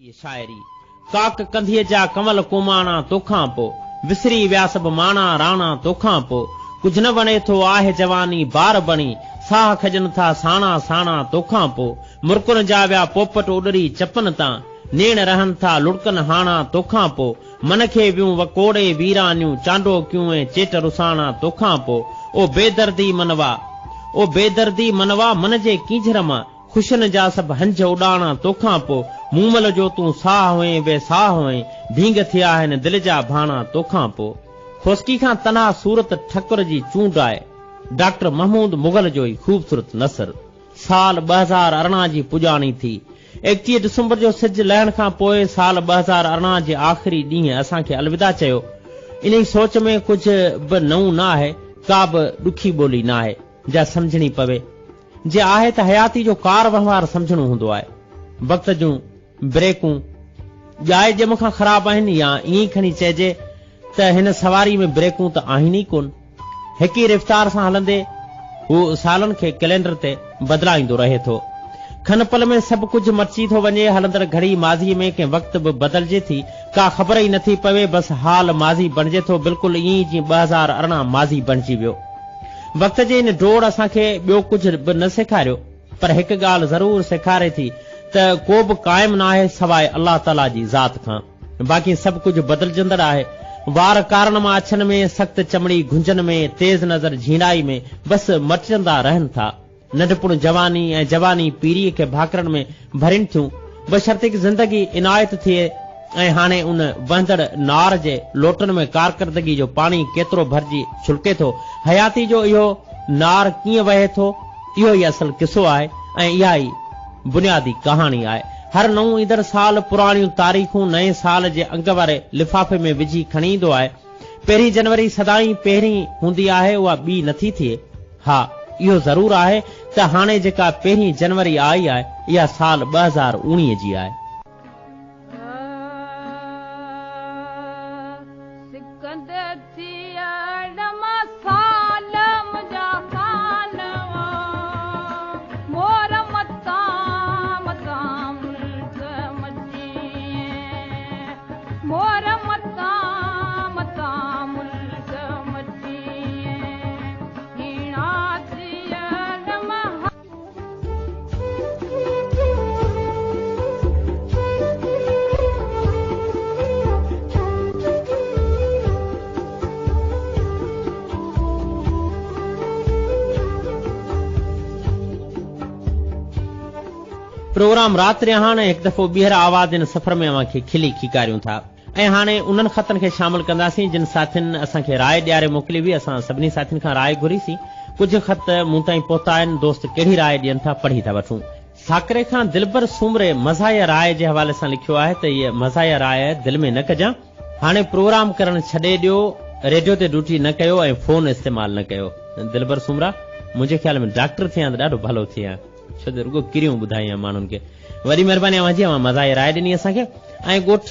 هيء شاعري، ڪاڪ ڪنڌيء جا ڪنول ڪوماڻا توکان پو، وسري ويا سڀ ماڻا راڻا توکان پو، ڪجهه نه وڻي ٿو آهه جواني بار بڻي، ساهه کڄن ٿا ساڻا ساڻا توکان پو، مرڪن جا ويا پوپٽ اڏري چپن تان، نيڻ رهن ٿا لڙڪن هاڻا توکان پو، من کي ويون وڪوڙي ويرانيون چانڊوڪيون ۽ چيٽ رساڻا توکان پو، او بيدردي منوا، او بيدردي منوا من جي ڪينجهر مان، خوشين جا سڀ هنج اڏاڻا توکان پو، مومل جو تون ساهه هئين بي ساهه هئين، ڀينگ ٿيا آهن دل جا ڀاڻا توکان پو. کوسڪي کان تنها صورت ٺڪر جي چونڊ آهي، ڊاڪٽر محمود مغل جو هي خوبصورت نثر سال 2018 جي پڄاڻي ٿي. 31 ڊسمبر جو سج لهڻ کان پوء سال 2018 جي آخري ڏينهن اسان کي الوداع چيو. انهي سوچ ۾ ڪجهه به نئون نه آهي، ڪا به ڏکي ٻولي نه آهي، جا سمجهڻي پوي. جي آهي ته حياتي جو ڪار وهنوار سمجهڻو هوندو آهي. وقت جون بريڪون ڄائي ڄم کان خراب آهن يا ائين ئي کڻي چئجي ته هن سواري ۾ بريڪون ته آهن ئي ڪونه. هڪ ئي رفتار سان هلندي هو سالن کي ڪئلينڊر تي بدلائيندو رهي ٿو. کن پل ۾ سڀ ڪجهه مٽجي ٿو وڃي. هلندڙ گهڙي ماضيء ۾ ڪنهن وقت به بدلجي ٿي. ڪا خبر ئي نٿي پوي. بس حال ماضي بڻجي ٿو. بلڪل ائين ئي جيئن 2018 ماضي بڻجي ويو. وقت جي ان ڊوڙ اسان کي ٻيو ڪجهه به نه سيکاريو پر هڪ ڳالهه ضرور سيکاري ٿي ته ڪو به قائم ناهي سواء الله تعاليٰ جي ذات کان. باقي سڀ ڪجهه بدلجندڙ آهي. وار ڪارن مان اڇن ۾، سخت چمڙي گهنجن ۾، تيز نظر جهيڻائي ۾ بس مٽجندا رهن ٿا. ننڍپڻ جواني ۽ جواني پيريء کي ڀاڪرن ۾ ڀرين ٿيون. بشرطيڪ زندگي عنايت ٿئي ۽ هاڻي ان وهندڙ نار جي لوٽن ۾ ڪارڪردگي جو پاڻي ڪيترو ڀرجي ڇلڪي ٿو، حياتي جو اهو نار ڪيئن وهي ٿو، اهو ئي اصل قصو آهي ۽ اها ئي بنيادي ڪهاڻي آهي. هر نئون ايندڙ سال پراڻيون تاريخون نئين سال جي انگ واري لفافي ۾ وجهي کڻي ايندو آهي. پهرين جنوري سدائين پهرين هوندي آهي، اها ٻي نٿي ٿئي. ها اهو ضرور آهي ته هاڻي جيڪا پهرين جنوري آئي آهي اها سال 2019 جي آهي. سڪندي ٿيڙ مان سال منهنجا ڪانوا مور متان متان ملڪ مچين مور متان متان ملڪ مچين هيڻا ٿيڙ مان. پروگرام رات رهاڻ ۽ هڪ دفعو ٻيهر آواز ان سفر ۾ اوهان کي کلي کيڪاريون ٿا. ۽ هاڻي انهن خطن کي شامل ڪنداسين جن ساٿين اسان کي راء ڏياري موڪلي هئي. اسان سڀني ساٿين کان راء گهري سين. ڪجهه خط مون تائين پهتا آهن. دوست ڪهڙي راء ڏين ٿا پڙهي ٿا وٺون. ساڪري کان دلبر سومري مزاحيه راء جي حوالي سان لکيو آهي ته هيء مزاحيه راء دل ۾ نه ڪجان. هاڻي پروگرام ڪرڻ ڇڏي ڏيو، ريڊيو تي ڊيوٽي نه ڪيو ۽ فون استعمال نه ڪيو. دلبر سومرا، منهنجي خيال ۾ ڊاڪٽر ٿئين ها ته ڏاڍو ڀلو ٿئي ها. ڇو ته رڳو ڪريون ٻڌايون آهن ماڻهن کي. وڏي مهرباني اوهان جي اوهان مزاحيه راء ڏني اسان کي. ۽ ڳوٺ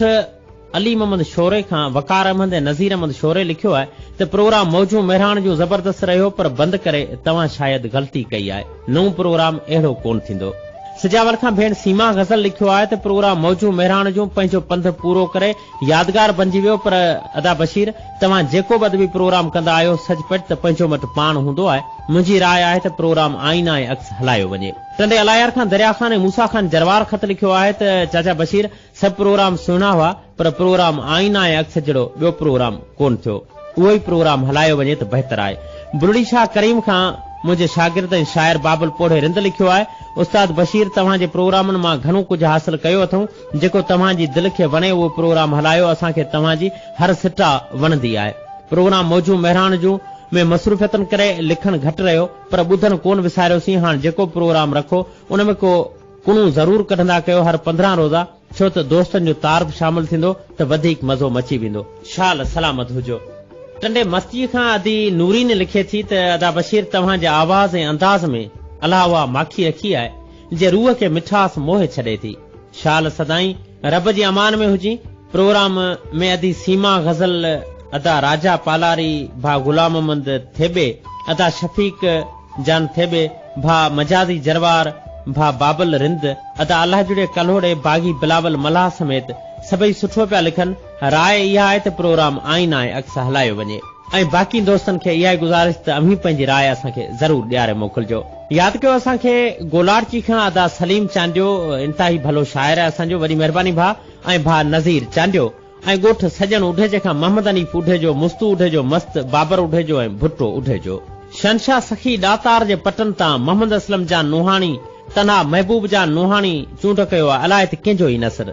علي محمد شوري کان وقار احمد ۽ نظير احمد شوري لکيو آهي ته پروگرام موجون مهراڻ جون زبردست رهيو پر بند ڪري توهان شايد غلطي ڪئي آهي نئون پروگرام اهڙو ڪونه ٿيندو. سجاول کان ڀيڻ سيما غزل لکيو آهي ته پروگرام موجون مهراڻ جون پنهنجو پنڌ پورو ڪري يادگار بنجي ويو پر ادا بشير توهان جيڪو به ادبي پروگرام ڪندا آهيو سچ پچ ته پنهنجو مٽ پاڻ هوندو آهي منهنجي راء آهي ته پروگرام آئينا ۽ عڪس هلايو وڃي. ٽنڊي الايار کان دريا خان ۽ موسيٰ خان جروار خط لکيو آهي ته چاچا بشير سڀ پروگرام سهڻا هئا پر پروگرام آئينا ۽ عڪس جهڙو ٻيو پروگرام ڪونه ٿيو اهو ئي پروگرام هلايو وڃي ته بهتر آهي. بلڙي شاهه ڪريم کان منهنجي شاگرد ۽ شاعر بابل پوڙهي رند لکيو آهي استاد بشير توهان جي پروگرامن مان گهڻو ڪجهه حاصل ڪيو اٿئون جيڪو توهان جي دل کي وڻي اهو پروگرام هلايو اسان کي توهان جي هر سٽا وڻندي آهي. پروگرام موجون مهراڻ جون ۾ مصروفيتن ڪري لکڻ گهٽ رهيو پر ٻڌڻ ڪون وساريوسين هاڻ جيڪو پروگرام رکو ان ۾ ڪو ڪڻو ضرور ڪڍندا ڪيو هر 15 روزا ڇو ته دوستن جو تعارف شامل ٿيندو ته وڌيڪ مزو مچي ويندو. شال سلامت هجو. ٽنڊي مستيء کان ادي نورين لکي ٿي ته ادا بشير توهان جي آواز ۽ انداز ۾ الله اها ماکي رکي آهي جي روح کي مٺاس موهي ڇڏي ٿي. شال سدائين رب جي امان ۾ هجين. پروگرام ۾ ادي سيما غزل، ادا راجا پالاري، ڀا غلام محمد ٿيٻي، ادا شفيق جان ٿيٻي، ڀا مجازي جروار، ڀاء بابل رند، ادا الله جڙي ڪلهوڙي، باغي بلاول ملاح سميت سڀئي سٺو پيا لکن، راء اها آهي ته پروگرام آئينا ۽ عڪس هلايو وڃي. ۽ باقي دوستن کي اها ئي گذارش ته اوهين پنهنجي راء اسان کي ضرور ڏياري موڪلجو. ياد ڪيو اسان کي گولاڙچي کان ادا سليم چانڊيو انتهائي ڀلو شاعر آهي اسان جو وڏي مهرباني ڀاء ۽ ڀاء نذير چانڊيو ۽ ڳوٺ سڄڻ اڍيجي کان محمد حنيف اڍيجو مستو اڍيجو مست بابر اڍيجو ۽ ڀٽو اڍيجو. شهنشاهه سخي ڏاتار جي پٽن تان محمد اسلم جان نوحاڻي تنها محبوب جان نوحاڻي چونڊ ڪيو آهي الائي ته ڪنهن جو هي نثر.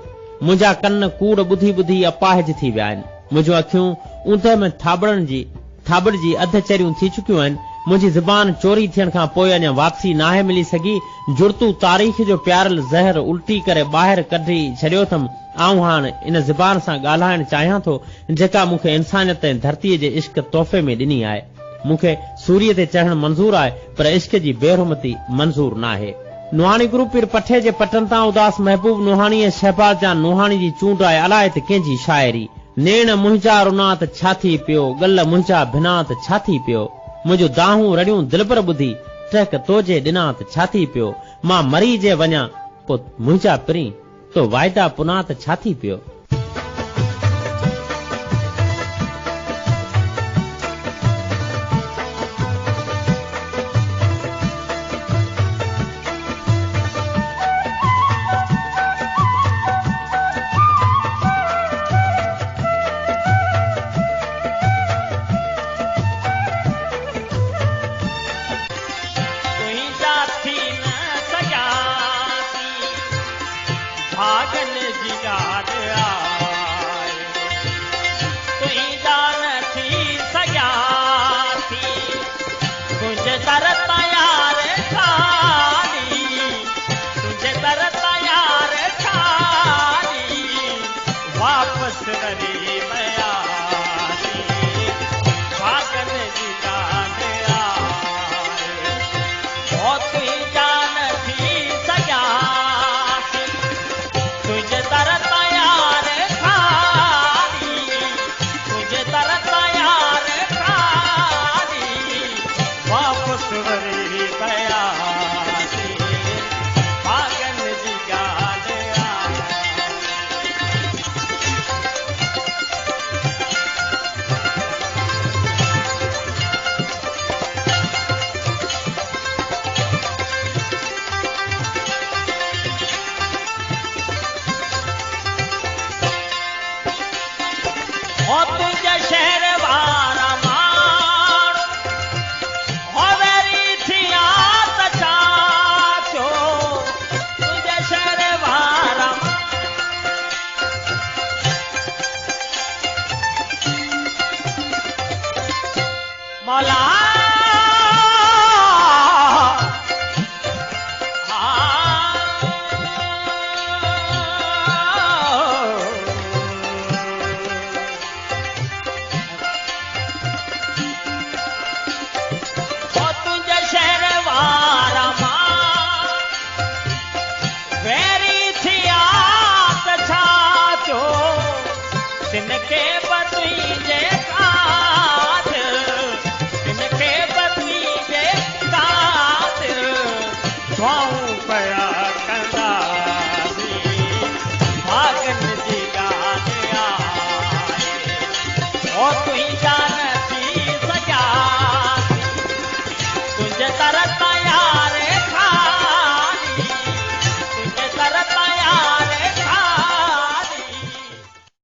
منهنجا ڪن ڪوڙ ٻڌي ٻڌي اپاهج ٿي ويا آهن. منهنجون اکيون اوندهه ۾ ٿاٻڙڻ جي ٿاٻڙجي اڌ چريون ٿي چڪيون آهن. منهنجي زبان چوري ٿيڻ کان پوء اڃا واپسي ناهي ملي سگهي. جڙتو تاريخ جو پيارل زهر الٽي ڪري ٻاهر ڪڍي ڇڏيو اٿم. آئون هاڻ ان زبان سان ڳالهائڻ چاهيان ٿو، جيڪا مون کي انسانيت ۽ ڌرتيء جي عشق تحفي ۾ ڏني آهي. مون کي سوريء تي چڙهڻ منظور آهي، پر عشق جي بيحرمتي منظور ناهي. نوحاڻي گروپ پير پٺي جي پٽن تان اداس محبوب نوحاڻي ۽ شهباز جان نوحاڻي جي چونڊ آهي الائي ته ڪنهن جي شاعري. نيڻ منهنجا رنا ته ڇا ٿي پيو، ڳل منهنجا ڀنا ته ڇا ٿي پيو. منهنجون دانهون رڙيون دلبر ٻڌي، ٽهڪ تو جي ڏنا ته ڇا ٿي پيو. مان مري جي وڃان پو منهنجا پرين، تو واعدا پنا ته ڇا ٿي پيو. تنهنجا ٿي نه سگهياسين. ڀاڳن جي ڳالهه آهي. تنهنجا نه ٿي سگهياسين. تنهنجي در تان يار خالي. تنهنجي در تان يار خالي. واپس وري وياسين. ڀاڳن جي ڳالهه آهي. هو تنهنجا نه ٿي سگهياسين. تنهنجي در تان يار خالي. تنهنجي در تان يار خالي. واپس وري وياسين. ڀاڳن جي ڳالهه آهي. هو تنهنجي شهر وارا ماڻهو هو ويري ٿيا ته ڇا ٿيو تنهنجي شهر وارا مولا.